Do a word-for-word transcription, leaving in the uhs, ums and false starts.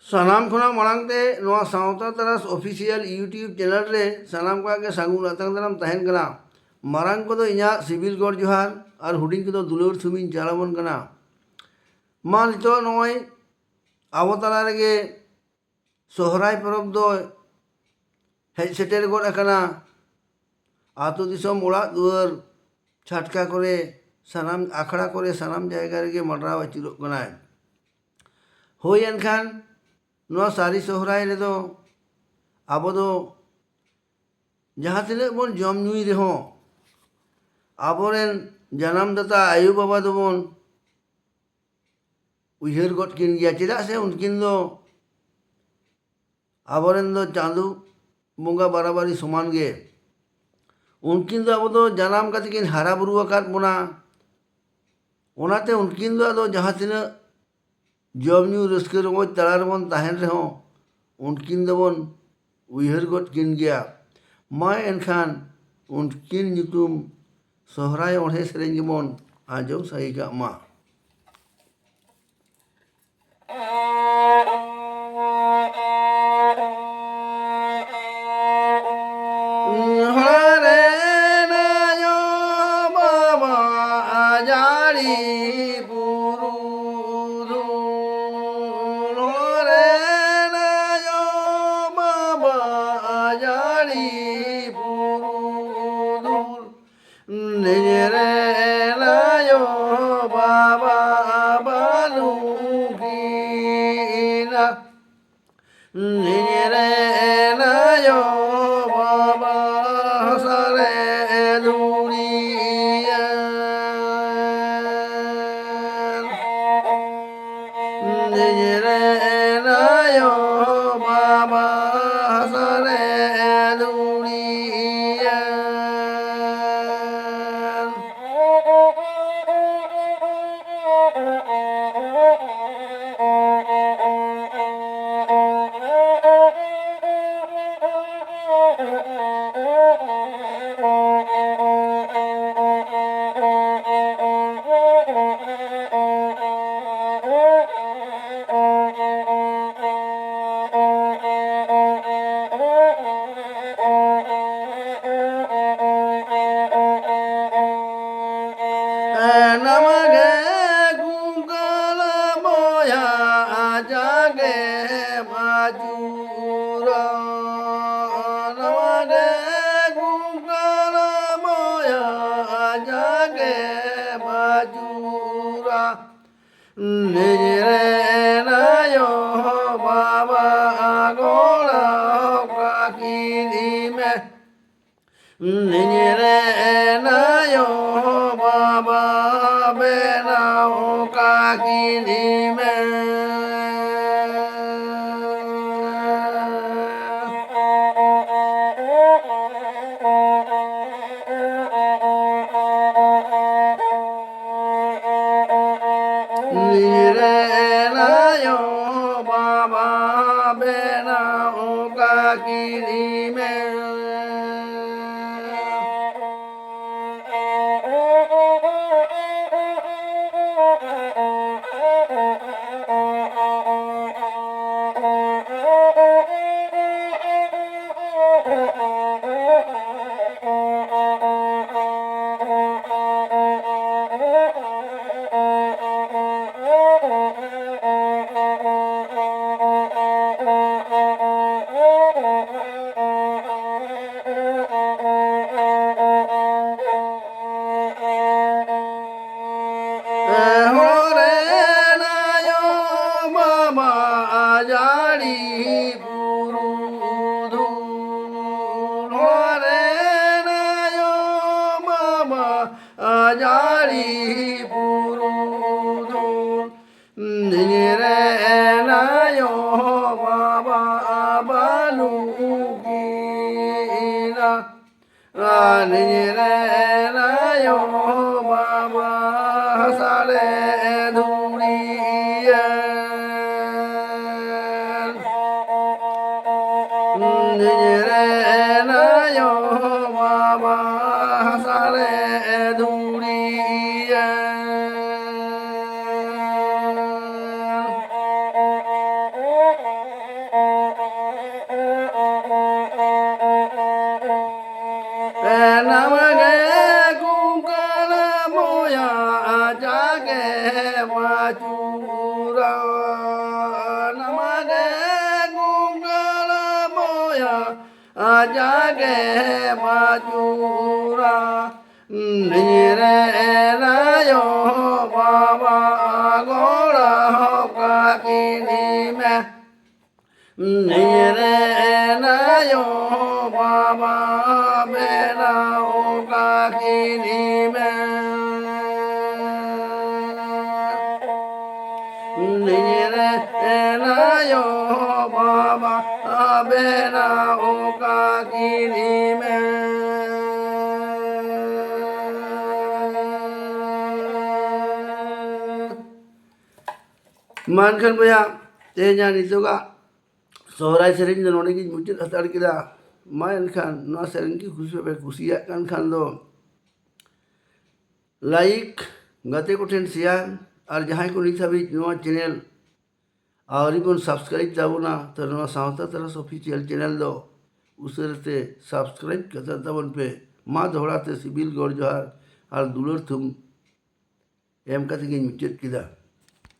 ᱥᱟᱱᱟᱢ ᱠᱷᱚᱱᱟᱜ ᱢᱟᱲᱟᱝ ᱛᱮ ᱱᱚᱣᱟ ᱥᱟᱶᱛᱟ ᱛᱟᱨᱟᱥ official YouTube channel ᱨᱮ ᱥᱟᱱᱟᱢ ᱠᱚᱣᱟᱜ ᱜᱮ ᱥᱟᱹᱜᱩᱱ ᱟᱛᱟᱝ ᱫᱟᱨᱟᱢ ᱛᱟᱦᱮᱱ ᱠᱟᱱᱟ᱾ ᱢᱟᱨᱟᱝ ᱠᱚᱫᱚ ᱤᱧᱟᱹᱜ ᱥᱤᱵᱤᱞ ᱜᱚᱰ ᱡᱚᱦᱟᱨ ᱟᱨ ᱦᱩᱰᱤᱧ ᱠᱚᱫᱚ ᱫᱩᱞᱟᱹᱲ ᱥᱩᱢᱤᱧ ᱪᱟᱞᱟᱵᱚᱱ ᱠᱟᱱᱟ᱾ ᱢᱟ ᱱᱤᱛᱚᱜ ᱱᱚᱜᱼᱚᱭ ᱟᱵᱚ ᱛᱟᱞᱟ ᱨᱮᱜᱮ ᱥᱚᱦᱨᱟᱭ ᱯᱚᱨᱚᱵᱽ ᱫᱚ ᱦᱮᱡ ᱥᱮᱴᱮᱨ ᱜᱚᱫ ᱟᱠᱟᱱᱟ᱾ ᱟᱹᱛᱩ ᱫᱤᱥᱚᱢ, ᱚᱲᱟᱜ ᱫᱩᱣᱟᱹᱨ, ᱪᱷᱟᱴᱠᱟ ᱠᱚᱨᱮ, ᱥᱟᱱᱟᱢ ᱟᱠᱷᱲᱟ ᱠᱚᱨᱮ, ᱥᱟᱱᱟᱢ ᱡᱟᱭᱜᱟ ᱨᱮᱜᱮ ᱢᱟᱰᱨᱟᱣ ᱟᱹᱪᱩᱨᱚᱜ ᱠᱟᱱᱟᱭ᱾ ᱦᱳᱭ, ᱮᱱᱠᱷᱟᱱ ᱱᱚᱣᱟ ᱥᱟᱹᱨᱤ ᱥᱚᱦᱨᱟᱭ ᱨᱮᱫᱚ ᱟᱵᱚ ᱫᱚ ᱡᱟᱦᱟᱸ ᱛᱤᱱᱟᱹᱜ ᱵᱚᱱ ᱡᱚᱢ ᱧᱩᱭ ᱨᱮᱦᱚᱸ, ᱟᱵᱚᱨᱮᱱ ᱡᱟᱱᱟᱢ ᱫᱟᱛᱟ ᱟᱭᱳ ᱵᱟᱵᱟ ᱫᱚᱵᱚᱱ ᱩᱭᱦᱟᱹᱨ ᱜᱚᱫ ᱠᱤᱱ ᱜᱮᱭᱟ᱾ ᱪᱮᱫᱟᱜ ᱥᱮ ᱩᱱᱠᱤᱱ ᱫᱚ ᱟᱵᱚᱨᱮᱱ ᱫᱚ ᱪᱟᱸᱫᱚ ᱵᱚᱸᱜᱟ ᱵᱟᱨᱟᱵᱟᱨᱤ ᱥᱚᱢᱟᱱ ᱜᱮ᱾ ᱩᱱᱠᱤᱱ ᱫᱚ ᱟᱵᱚ ᱫᱚ ᱡᱟᱱᱟᱢ ᱠᱟᱛᱮ ᱠᱤᱱ ᱦᱟᱨᱟ ᱵᱩᱨᱩ ᱟᱠᱟᱫ ᱵᱚᱱᱟ᱾ ᱚᱱᱟᱛᱮ ᱩᱱᱠᱤᱱ ᱫᱚ ᱟᱫᱚ ᱡᱟᱦᱟᱸ ᱛᱤᱱᱟᱹᱜ ᱡᱚᱢ ᱧᱩ ᱨᱟᱹᱥᱠᱟᱹ ᱨᱚᱢᱚᱡᱽ ᱛᱟᱞᱟ ᱨᱮᱵᱚᱱ ᱛᱟᱦᱮᱱ ᱨᱮᱦᱚᱸ, ᱩᱱᱠᱤᱱ ᱫᱚᱵᱚᱱ ᱩᱭᱦᱟᱹᱨ ᱜᱚᱫ ᱠᱤᱱ ᱜᱮᱭᱟ᱾ ᱢᱟ ᱮᱱᱠᱷᱟᱱ ᱩᱱᱠᱤᱱ ᱧᱩᱛᱩᱢ ᱥᱚᱦᱨᱟᱭ ᱚᱬᱦᱮ ᱥᱮᱨᱮᱧ ᱜᱮᱵᱚᱱ ᱟᱸᱡᱚᱢ ᱥᱟᱹᱦᱤ ᱠᱟᱜ ᱢᱟ᱾ ᱦᱚᱲ ᱨᱮᱱ ᱟᱭᱳ ᱵᱟᱵᱟ ᱟᱡᱟᱲᱤ ᱯᱩᱨᱩᱫᱷᱩᱞ, ᱦᱚᱲ ᱨᱮᱱ ᱟᱭᱳ ᱵᱟᱵᱟ ᱟᱡᱟᱲᱤ ᱯᱩᱨᱩᱫᱷᱩᱞ, ᱱᱤᱡᱮᱨᱮᱱ ᱟᱭᱳ ᱵᱟᱵᱟ ᱵᱟᱹᱱᱩᱜ ᱠᱤᱱᱟ᱾ ᱱᱤᱡᱮᱨᱮᱱ ᱟᱭᱳ ᱵᱟᱵᱟ ᱦᱟᱥᱟᱨᱮ ᱫᱷᱩᱲᱤᱭᱮᱱ᱾ ᱱᱤᱡᱮᱨᱮᱱ ᱟᱭᱳ ᱵᱟᱵᱟ ᱦᱟᱥᱟᱨᱮ ᱫᱷᱩᱲᱤᱭᱮᱱ᱾ ᱤᱫᱤ ᱢᱮ᱾ ᱱᱤᱡᱮᱨᱮᱱ ᱟᱭᱳ ᱵᱟᱵᱟ ᱵᱮᱱᱟᱣ ᱠᱟᱹᱠᱤᱱ ᱢᱮ᱾ ᱦᱚᱲ ᱨᱮᱱ ᱟᱭᱳ ᱵᱟᱵᱟ ᱟᱡᱟᱲᱤ ᱯᱩᱨᱩᱫᱷᱩᱞ, ᱦᱚᱲ ᱨᱮᱱ ᱟᱭᱳ ᱵᱟᱵᱟ ᱟᱡᱟᱲᱤ ᱯᱩᱨᱩᱫᱷᱩᱞ, ᱱᱤᱡᱮᱨᱮᱱ ᱟᱭᱳ ᱵᱟᱵᱟ ᱵᱟᱹᱱᱩᱜ ᱠᱤᱱᱟ᱾ ᱱᱤᱡᱮᱨᱮᱱ ᱟᱭᱳ ᱵᱟᱵᱟ ᱦᱟᱥᱟᱨᱮ ᱫᱷᱩᱲᱤᱭᱮᱱ᱾ ᱱᱤᱡᱮᱨᱮᱱ ᱟᱭᱳ ᱵᱟᱵᱟ ᱦᱟᱥᱟᱨᱮ ᱫᱷᱩᱲᱤᱭᱮᱱ᱾ ᱱᱟᱢᱜᱮ ᱠᱩᱝᱠᱟᱞ ᱵᱚᱭᱟ ᱡᱟᱜᱮ ᱢᱟᱪᱩᱨᱟ᱾ ᱱᱟᱢᱜᱮ ᱠᱩᱝᱠᱟᱞ ᱵᱚᱭᱟ ᱡᱟᱜᱮ ᱢᱟᱪᱩᱨᱟ᱾ ᱱᱤᱡᱮᱨᱮᱱ ᱟᱭᱳ ᱵᱟᱵᱟ ᱜᱚᱲᱚ ᱠᱟᱹᱠᱤᱱ ᱢᱮ᱾ ᱱᱤᱡᱮᱨᱮᱱ ᱟᱭᱳ ᱵᱟᱵᱟ ᱵᱮᱱᱟᱣ ᱠᱟᱹᱠᱤᱱ ᱢᱮ᱾ ᱮᱱᱟᱭᱚ ᱵᱟᱵᱟ ᱟᱵᱮᱱᱟ ᱚᱠᱟ ᱠᱤᱱᱤ ᱢᱮ᱾ ᱢᱟ ᱮᱱᱠᱷᱟᱱ ᱵᱚᱭᱦᱟ, ᱛᱮᱦᱮᱧᱟᱜ ᱱᱤᱛᱚᱜᱟᱜ ᱥᱚᱦᱨᱟᱭ ᱥᱮᱨᱮᱧ ᱫᱚ ᱱᱚᱰᱮ ᱜᱤᱧ ᱢᱩᱪᱟᱹᱫ ᱦᱟᱛᱟᱲ ᱠᱮᱫᱟ᱾ ᱢᱟ ᱮᱱᱠᱷᱟᱱ ᱱᱚᱣᱟ ᱥᱮᱨᱮᱧ ᱜᱮ ᱠᱩᱥᱤ ᱯᱮ ᱠᱩᱥᱤᱭᱟᱜ ᱠᱟᱱ ᱠᱷᱟᱱ ᱫᱚ ᱞᱟᱭᱤᱠ, ᱜᱟᱛᱮ ᱠᱚᱴᱷᱮᱱ ᱥᱮᱭᱟᱨ, ᱟᱨ ᱡᱟᱦᱟᱸᱭ ᱠᱚ ᱱᱤᱛ ᱦᱟᱹᱵᱤᱡ ᱱᱚᱣᱟ ᱪᱮᱱᱮᱞ ᱟᱹᱣᱨᱤ ᱵᱚᱱ ᱥᱟᱵᱥᱠᱨᱟᱭᱤᱵ ᱛᱟᱵᱚᱱᱟ, ᱛᱚ ᱱᱚᱣᱟ ᱥᱟᱶᱛᱟ ᱛᱟᱨᱟᱥ ᱚᱯᱷᱤᱥᱤᱭᱟᱞ ᱪᱮᱱᱮᱞ ᱫᱚ ᱩᱥᱟᱹᱨᱟᱛᱮ ᱥᱟᱵᱥᱠᱨᱟᱭᱤᱵ ᱠᱟᱛᱟᱨ ᱛᱟᱵᱚᱱ ᱯᱮ᱾ ᱢᱟ ᱫᱚᱦᱲᱟ ᱛᱮ ᱥᱤᱵᱤᱞ ᱜᱚᱰ ᱡᱚᱦᱟᱨ ᱟᱨ ᱫᱩᱞᱟᱹᱲ ᱛᱷᱩᱢ ᱮᱢ ᱠᱟᱛᱮ ᱜᱤᱧ ᱢᱩᱪᱟᱹᱫ ᱠᱮᱫᱟ᱾